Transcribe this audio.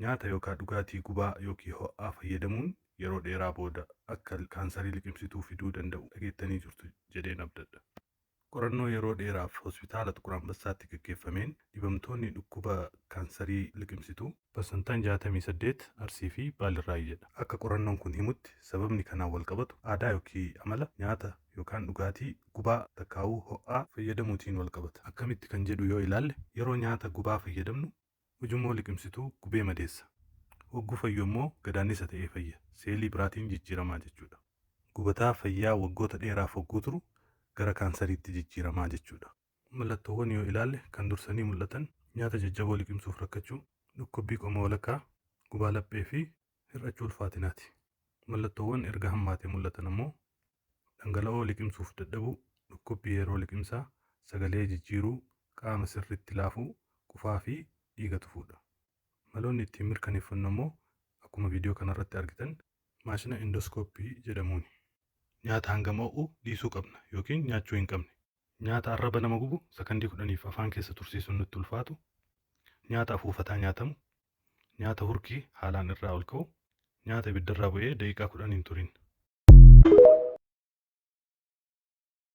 Nyaata yookaan dhugaatii gubaa yookiin ho'aa fayyadamuun yeroo dheeraa booda akka kaansarii liqimsituu fiduu danda'u dhageettanii jirtu jedheen abdadha. Qorannoo yeroo dheeraaf hospitaala Xuqur Ambassaatti gaggeeffameen dhibamtoonni dhukkuba kaansarii liqimsituu parsantaan 68 Arsii fi Baalirraayi jedha. Akka qorannoon kun himutti sababni kanaan wal qabatu aadaa yookiin amala nyaata yookaan dhugaatii gubaa takkaawuu ho'aa fayyadamuutiin wal qabata. Akkamitti kan jedhu yoo ilaalle, yeroo nyaata gubaa fayyadamnu ujummoo liqimsituu gubee madeessa. Hogguu fayyu immoo gadaannisa ta'ee fayya. Seelii biraatiin jijjiiramaa jechuudha. Gubataa fayyaa waggoota dheeraaf hogguu turu gara kaansariitti jijjiiramaa jechuudha. Mallattoowwan yoo ilaalle, kan dursanii mul'atan nyaata jajjaboo liqimsuuf rakkachuu, dhukkubbii qoma walakkaa, gubaa laphee fi hir'achuu ulfaatinaati. Mallattoowwan erga hammaatee mul'atan ammoo dhangala'oo liqimsuuf dadhabuu, dhukkubbii yeroo liqimsaa, sagalee jijjiiruu, qaama sirriitti laafuu, qufaa fi dhiiga tufuudha. Maloonni ittiin mirkaneeffannu ammoo akkuma viidiyoo kanarratti argitan maashina endoscopy jedhamuuni. Nyaata hangam ho'u dhiisuu qabna yookiin nyaachuu hin qabne? Nyaata arraba nama gubu, sakandii 10f afaan keessa tursiisuun nutti ulfaatu, nyaata afuufataa nyaatamu, nyaata hurkii haalaan irraa ol ka'u, nyaata ibiddarraa bu'ee daqiiqaa 10 hin turin.